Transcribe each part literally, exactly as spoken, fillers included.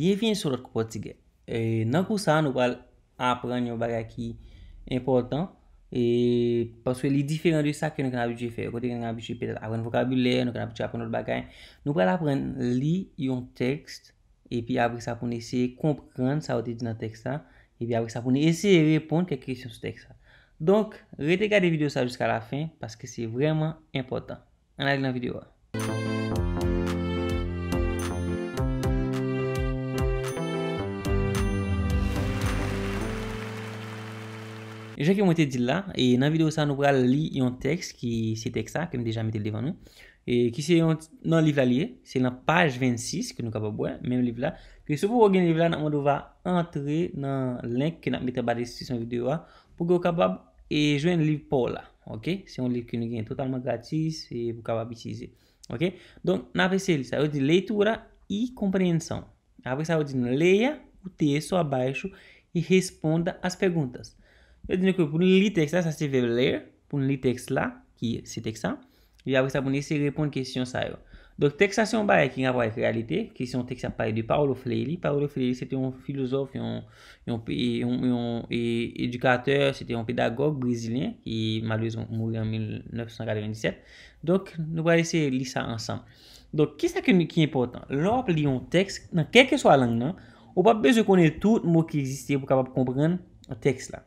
Byenvini sou Lòt Kou Pòtigè. E, nan kou sa a, nou pral aprann yon bagay ki enpòtan, e, paske li diferan de sa ke nou konn abitye fè. Kote ke nou konn abitye petèt aprann vokabilè, nou konn abitye aprann lòt bagay. Nou pral aprann li yon tèks, epi apre sa pou n eseye konprann sa yo te di nan tèks la, epi apre sa pou n eseye reponn kèk kesyon sou tèks la. Donk, rete gade videyo sa jiska lafen, paske se vrèman enpòtan. Ann ale nan videyo a. Jan ke mwen te di l la, e nan videyo sa nou pral li yon tèks ki se tèks sa ke m deja mete l devan nou, e ki se yon, nan liv la li ye, se nan paj vennsis ke nou kapab wè, menm liv la, ke si w poko gen liv la, n ap mande w va antre nan link ke n ap mete anba deskripsyon videyo a, pou ke w kapab, e, jwenn liv pa w la, oke? Se yon liv ke nou gen totalman gratis, e pou w kapab itilize, oke? Donk, n ap eseye li sa. Yo di leitura e compreensão. Apre sa, yo di nou leia o texto abaixo e responda as perguntas. Yo di nou ke pou nou li tèks la, sa se vèb ler, pou nou li tèks la, ki se tèks la. E apre sa, pou nou eseye reponn kesyon sa yo. Donk, tèks la se yon bagay ki gen rapò avèk reyalite, ki se yon tèks k ap pale de Paulo Freire. Paulo Freire, se te yon filozòf, yon, yon, yon, yon, e, edikatè, se te yon pedagòg brezilyen ki malerezman mouri an mil nèf san katrevenndisèt. Donk, nou pral eseye li sa ansanm. Donk, kisa ke, ki enpòtan? Lè w ap li yon tèks, nan kèlkeswa lang nan, ou p ap bezwen konnen tout mo ki egziste pou w kapab konprann tèks la.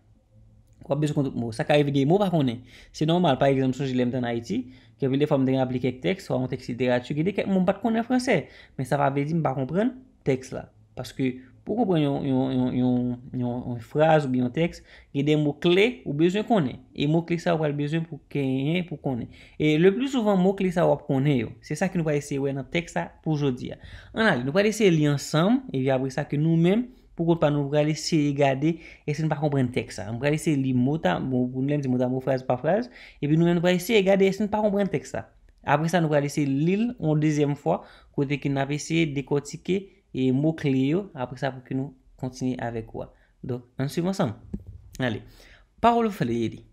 W ap bezwen konn tout mo. Sa ka rive gen mo w pa konnen. Se nòmal, pa egzanp, sonje lè m te ann Ayiti, gen anpil de fwa m te gen ap li kèk tèks, swa yon tèks literati, gen de kèk mo m pa t konnen an fransè, men sa pa vle di m pa konprann tèks la. Paske pou w konprann yon, yon, yon, yon, yon, yon fraz oubyen yon tèks, gen de mo kle ou bezwen konnen. E mo kle sa yo w pral bezwen pou genyen, pou konnen. E le pli souvan, mo kle sa yo w ap konnen yo. Se sa ke nou pral eseye wè nan tèks sa pou jodi a. Ann ale, nou pral eseye li ansanm, epi apre sa ke nou menm, pou kont pa nou, pral eseye gade èske n pa konprann tèks sa. Nou pral eseye li mo ta mo, pou nou lè m di mo ta mo, fraz pa fraz, epi nou menm nou pral eseye gade èske n pa konprann tèks sa. Apre sa, nou pral eseye li l yon dezyèm fwa, kote ke n ap eseye dekòtike e mo kle yo, apre sa pou ke nou kontinye avèk ou a. Donk, ann swiv ansanm. Ale. Paulo Freire,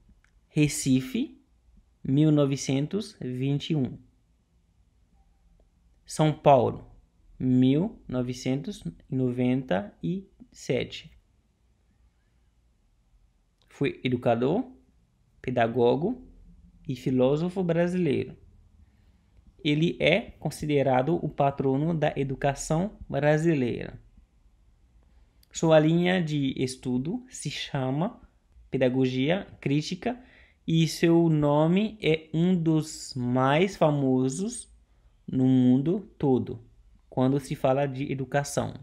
Recife, mil novecentos e vinte e um. São Paulo, mil novecentos e noventa e sete. Foi educador, pedagogo e filósofo brasileiro. Ele é considerado o patrono da educação brasileira. Sua linha de estudo se chama Pedagogia Crítica e seu nome é um dos mais famosos no mundo todo quando se fala de educação.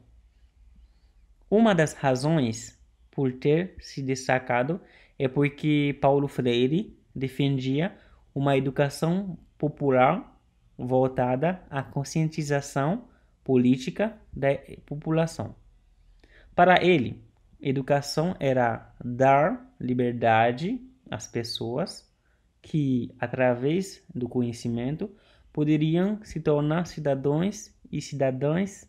Uma das razões por ter se destacado é porque Paulo Freire defendia uma educação popular voltada à conscientização política da população. Para ele, educação era dar liberdade às pessoas que, através do conhecimento, poderiam se tornar cidadãos e cidadãs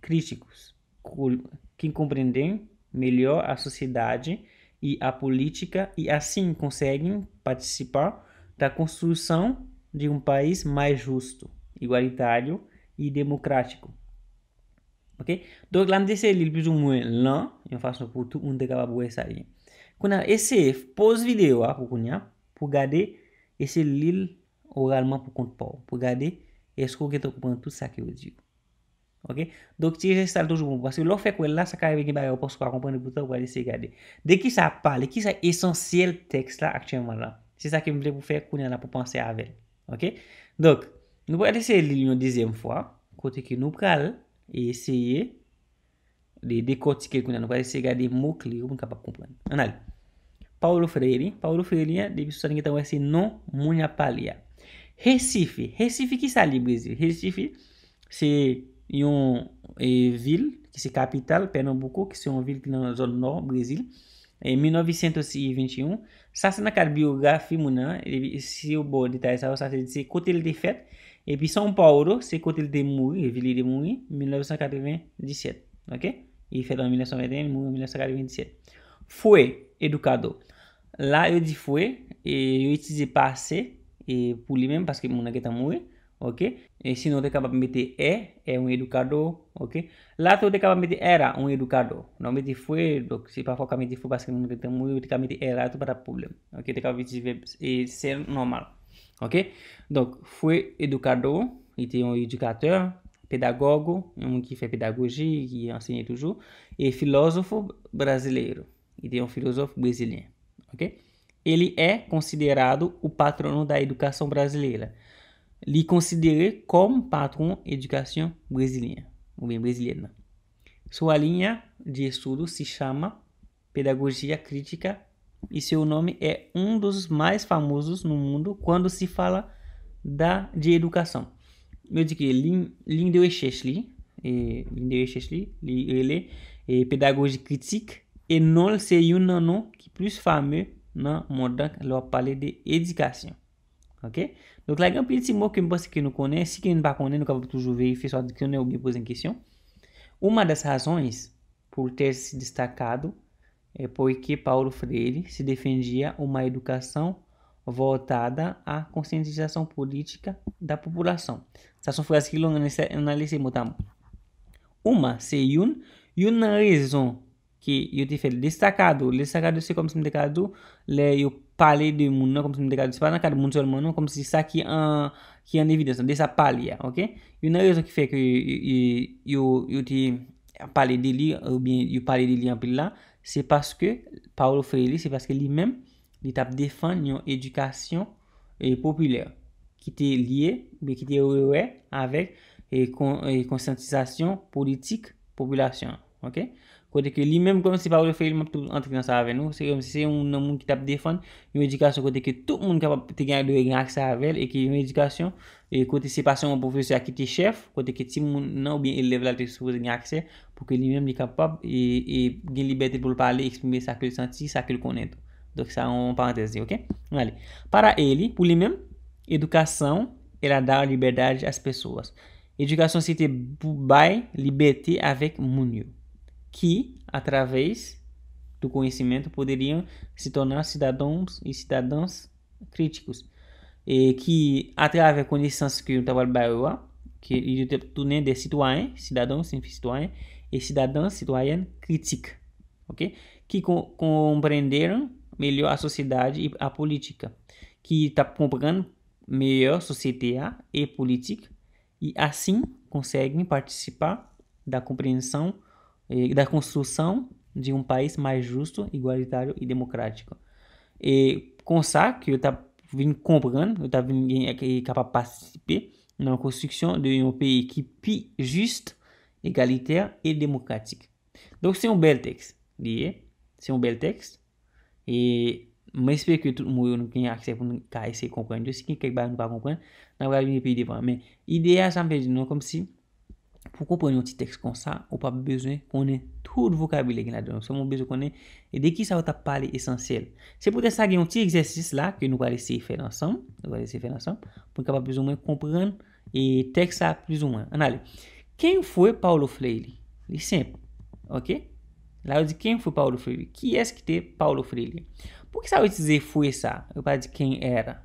críticos, co- que compreendem melhor a sociedade e a política e assim conseguem participar da construção de um país mais justo, igualitário e democrático. Ok? Donk, la m te eseye li l plizoumwen lan, yon fason pou tout moun te kapab wè sa li ye. Kounye a, eseye poz videyo a pou kounye a, pou gade, eseye li l oralman pou kont pa w, pou gade èske w gentan konprann tout sa ke yo di yo. Ok? Donk, ti ejèstaj toujou bon, paske lè w fèk wè l la, sa ka rive gen bagay ou panse w pa konprann, epoutan ou pral eseye gade. De kisa ap pale, kisa esansyèl tèks la aktyèlman la? Se sa ke m vle pou fè kounye a la pou panse avè l. Ok? Donk, nou pral eseye li l yon dezyèm fwa, kote ke nou pral eseye de dekòtike l kounye a. Nou pral eseye gade mo kle yo pou n kapab konprann. Ann ale. Paulo Freire. Paulo Freire a, depi sou sa n gentan wè se non moun y ap pale a. Recife. Recife, kisa li Brezil? Recife, se yon e, vil ki se kapital Pernambuco, ki se yon vil ki nan zòn nò Brezil. E mil novecentos e vinte e um, sa se nan kad biyografi moun nan, e si yo ba w detay sa yo, sa se, se kote l te fèt. Epi São Paulo, se kote l te mouri, e vil li te mouri, mil nèf san katrevenndisèt. Ok? Li fèt an mil nèf san venteyen, li mouri an mil nèf san katrevenndisèt. Foi educador. La, yo di foi, e yo itilize pase, e pou li menm, paske moun nan gentan mouri. Ok? E sinon, ou te kapab mete é, é un educador, ok? La tou, ou te kapab mete era un educador. Non, mete fue, donk, se pafwa w ka mete fue paske moun gentan mouri, ou te ka mete era tou, pa t ap pwoblèm. Ok, ou te kapab itilize vèb e ser nòmal. Ok? Donk, fue educador, li te yon edikatè, pedagogo, yon moun ki fè pedagoji, ki ansenye toujou, e filósofo brasileiro, li te yon filozòf brezilyen. Ok? Ele é considerado o patrono da educação brasileira. Li konsidere kòm patwon edikasyon brezilyen, oubyen brezilyèn nan. Sua linha de estudo se chama Pedagogia Crítica e seu nome é um dos mais famosos no mundo quando se fala da, de educação. Yo di ke liy, liy de rechèch li, e, liy de rechèch li, li rele e, pedagoji kritik, e non l se youn nan non ki plis fame nan mond lan lè w ap pale de edikasyon. Ok? Donk la gen anpil ti mo ke m panse ke nou konnen, si ke nou pa konnen, nou kapab toujou verifye, swa di konnen oubyen poze yon kesyon. Uma das razões por ter se destacado é porque Paulo Freire se defendia uma educação voltada à conscientização política da população. Sa se yon fraz ki long, ann lese, ann lese motamo. Uma se youn, youn nan rezon ke yo te fè l destacado. Destacado se kòmsi m te ka di w, lè yo pale de moun nan, kòmsi m te ka di w, se pa nan kad moun sèlman non, kòmsi sa ki an, ki an evidans, de sa pale a, ok? Youn nan rezon ki fè ke yo, yo, yo te pale de li, oubyen yo pale de li anpil la, se paske Paulo Freire, se paske li menm, li t ap defann yon edikasyon e, popilè ki te lye, oubyen ki te rewè avèk e, kon, e, konsyantizasyon politik popilasyon an. Ok? Kote ke li menm, kòmsi Paulo Freire, m ap tou antre nan sa avè nou, se kòmsi se yon nan moun ki t ap defann yon edikasyon kote ke tout moun kapab te gen, dwe gen aksè avè l, e ke yon edikasyon e kote se pa sèlman pwofesè a ki te chèf, kote ke timoun nan oubyen elèv la te sipoze gen aksè pou ke li menm li kapab e, e gen libète pou l pale, eksprime sa ke l santi, sa ke l konnen tou. Donk sa yon parantèz li, ok? Ann ale. Para ele, pou li menm, educação era dar liberdade às pessoas. Edikasyon se te pou bay libète avèk moun yo, que, através do conhecimento, poderiam se tornar cidadãos e cidadãs críticos. E ki, atravè konesans ke nou ta pral ba yo a, ke yo te tounen de sitwayen, cidadãos siyifi sitwayen, e cidadãs, sitwayèn, kritik. Ok? Que com, compreenderam melhor a sociedade e a política, ki t ap konprann meyè sosyete a e politik, e assim conseguem participar da compreensão e da construção de um país mais justo, igualitário e democrático. E konsa ke yo t ap vin konprann, yo t ap vin gen, e kapab patisipe nan konstriksyon de yon peyi ki pi jis, egalitè e demokratik. Donk, se yon bèl tèks li ye. Se yon bèl tèks. E mwen espere ke tout mo yo nou gen aksè pou nou ka eseye konprann yo. Si gen kèk bagay nou pa konprann, n a pral vin pi devan. Men, ide a, sa m vle di nou, kòmsi, pou konprann yon ti tèks konsa, ou p ap bezwen konnen tout vokabilè gen ladan yo. Sèlman ou bezwen konnen e de kisa yo t ap pale esansyèl. Se poutèt sa, gen yon ti egzèsis la ke nou pral eseye fè l ansanm. Nou pral eseye fè l ansanm pou n kapab plizoumwen konprann e tèks sa plizoumwen. Ann ale. Quem foi Paulo Freire? Li senp. Ok? La, yo di, quem foi Paulo Freire? Kiyès ki te Paulo Freire? Poukisa yo itilize foi sa? Yo pa di quem era.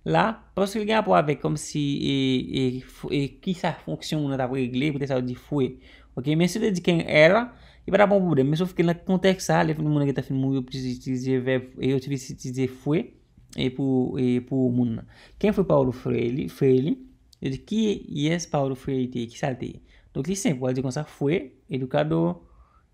La, paske li gen rapò avèk kòmsi e, e, f- e kisa fonksyon moun nan t ap regle, poutèt sa yo di foi. Ok? Men si yo te di quem era, li pa t ap yon pwoblèm. Men sòf ke nan kontèks sa, lè moun nan gentan fin mouri, yo plis itilize vèb, e yo plis itilize foi e pou, e pou moun nan. Quem foi Paulo Freire? Freire, yo di, qui é Paulo Freire te ye? Kisa l te ye? Donk, li senp, w a di konsa, foi educador,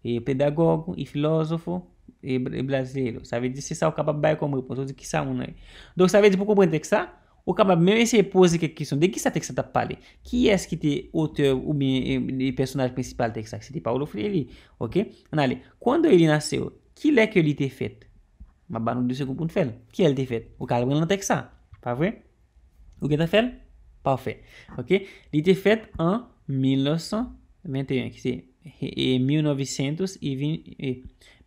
e pedagogo, e filósofo, e, e brasileiro. Sa vle di, se sa w kapab bay kòm repons. Ou di, kisa moun nan ye? Donk, sa vle di, pou konprann tèks sa, ou kapab menm eseye poze kèk kesyon. De kisa tèks la t ap pale? Kiyès ki te otè oubyen e, e pèsonaj prensipal tèks la? Se te Paulo Freire. Ok? Ann ale. Quando ele nasceu? Kilè ke li te fèt? M ap ba nou de segonn pou n fè l. Kilè l te fèt? Ou ka al pran nan tèks sa. Pa vre? Ou gentan fè l? Pafè. Ok? Li te fèt an mil nèf san venteyen, ki se e, e, mil novesentos e vinte, e,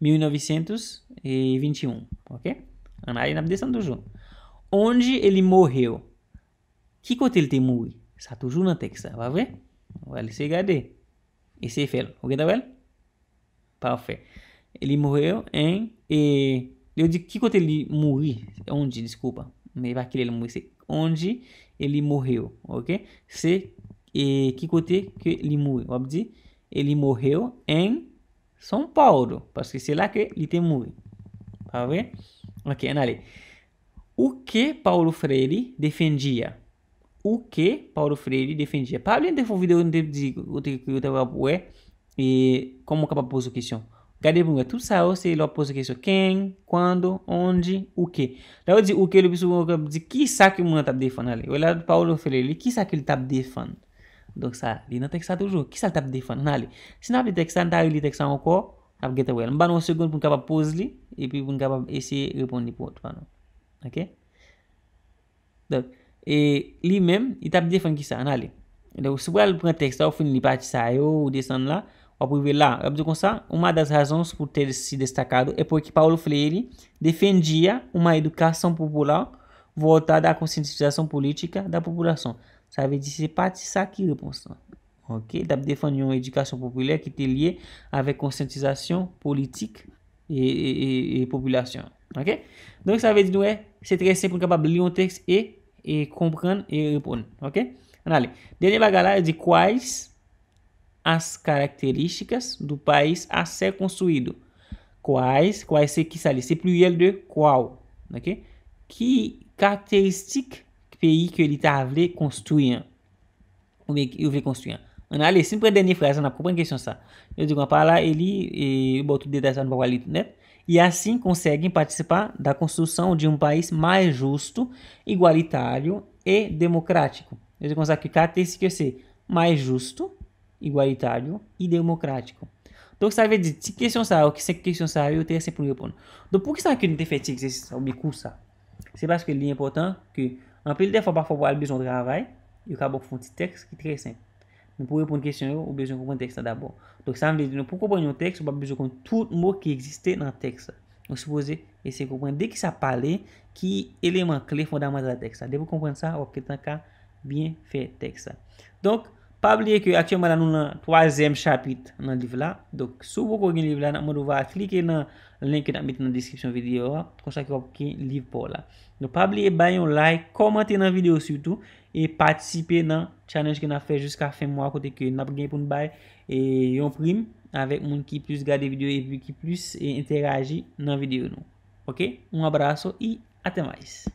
mil novesentos e vinte e um. Ok? Ann ale, n ap desann toujou. Onde ele morreu? Ki kote l te mouri? Sa toujou nan tèks la, pa vre? Ou pral eseye gade. Eseye fè l. Ou gentan wè l? Pafè. Ele morreu em, e, yo di ki kote li mouri. Onde, desculpa. Men e pa kilè li mouri, se onde ele morreu, ok? Se e ki kote ke li mouri. W ap di, ele morreu em São Paulo, paske se la ke li te mouri. Pa vre? Ok, ann ale. O que Paulo Freire defendia? O que Paulo Freire defendia? Pa bliye, m te fè yon videyo, m te di, kote ke yo te ap wè, e kòman w kapab poze kesyon. Gade pou m wè, tout sa yo, se lè w ap poze kesyon. Quem, quando, onde, o que. Lè yo di o que, le pi souvan, yo ap di ki sa ke moun nan t ap defann. Ale, wè la, Paulo Freire, ki sa ke l t ap defann? Donk sa, li nan tèks la toujou. Ki sa l t ap defann? Ann ale. Si n ap li tèks la, n ta reli tèks la ankò, n ap gentan wè l. M ba nou yon segonn pou n kapab poze li, epi pou n kapab eseye reponn li pou pa nou. Ok? Donk, e li menm, li t ap defann ki sa? Ann ale. Donk, si w pral pran tèks la, ou fin li pati sa yo, ou desann la, w ap rive la. W ap di konsa, uma das razões por ter se destacado é porque Paulo Freire defendia uma educação popular voltada à conscientização política da população. Sa vle di se pati sa ki repons lan. Ok, li t ap defann yon edikasyon popilè ki te lye avèk konsyantizasyon politik e, e, e, e popilasyon an. Ok? Donk, sa vle di nou wè, se trè senp pou n kapab li yon tèks e, e konprann e reponn. Ok? Ann ale. Dènye bagay la, li di quais as características do país a ser construído. Quais, quais se ki sa li? Se pliryèl de qual. Ok? Ki karakteristik peyi ke li ta vle konstwi an? Oubyen yo vle konstwi an. Ann ale, si n pran dènye fraz la, n ap konprann kesyon sa. Yo di konsa, para ele, e, yo ba w tout detay sa, nou pa pral li tout nèt. E assim conseguem participar da construção de um país mais justo, igualitário e democrático. Yo di konsa ke karakteristik yo se mais justo, igualitário e democrático. Donk, sa vle di, ti kesyon sa yo, ki senk kesyon sa yo, yo trè senp pou n reponn. Donk, poukisa ke nou te fè ti egzèsis sa, oubyen kou sa? Se paske li enpòtan ke, anpil de fwa, pafwa, pou al bezwen yon travay, yo ka ba w fè yon ti tèks ki trè senp. Men pou reponn kesyon yo, ou bezwen konprann tèks la dabò. Donk, sa vle di nou, pou konprann yon tèks, ou pa bezwen konn tout mo ki egziste nan tèks la. Ou sipoze eseye konprann de ki sa ap pale, ki eleman kle fondamantal tèks la. Depi w konprann sa, w ap gentan ka byen fè tèks la. Donk, pa bliye ke aktyèlman la nou nan twazyèm chapit nan liv la. Donk, si w poko gen liv la, n ap mande w va klike nan link ke n ap mete nan deskripsyon videyo a, konsa ke w ap gen liv pa w la. Donk, pa bliye bay yon like, kòmante nan videyo sitou, e patisipe nan challenge ke n ap fè jiska fen mwa kote ke n ap gen pou n bay e yon prim avèk moun ki plis gade videyo epi ki plis e entèraji nan videyo nou. Ok? Um abraço e até mais.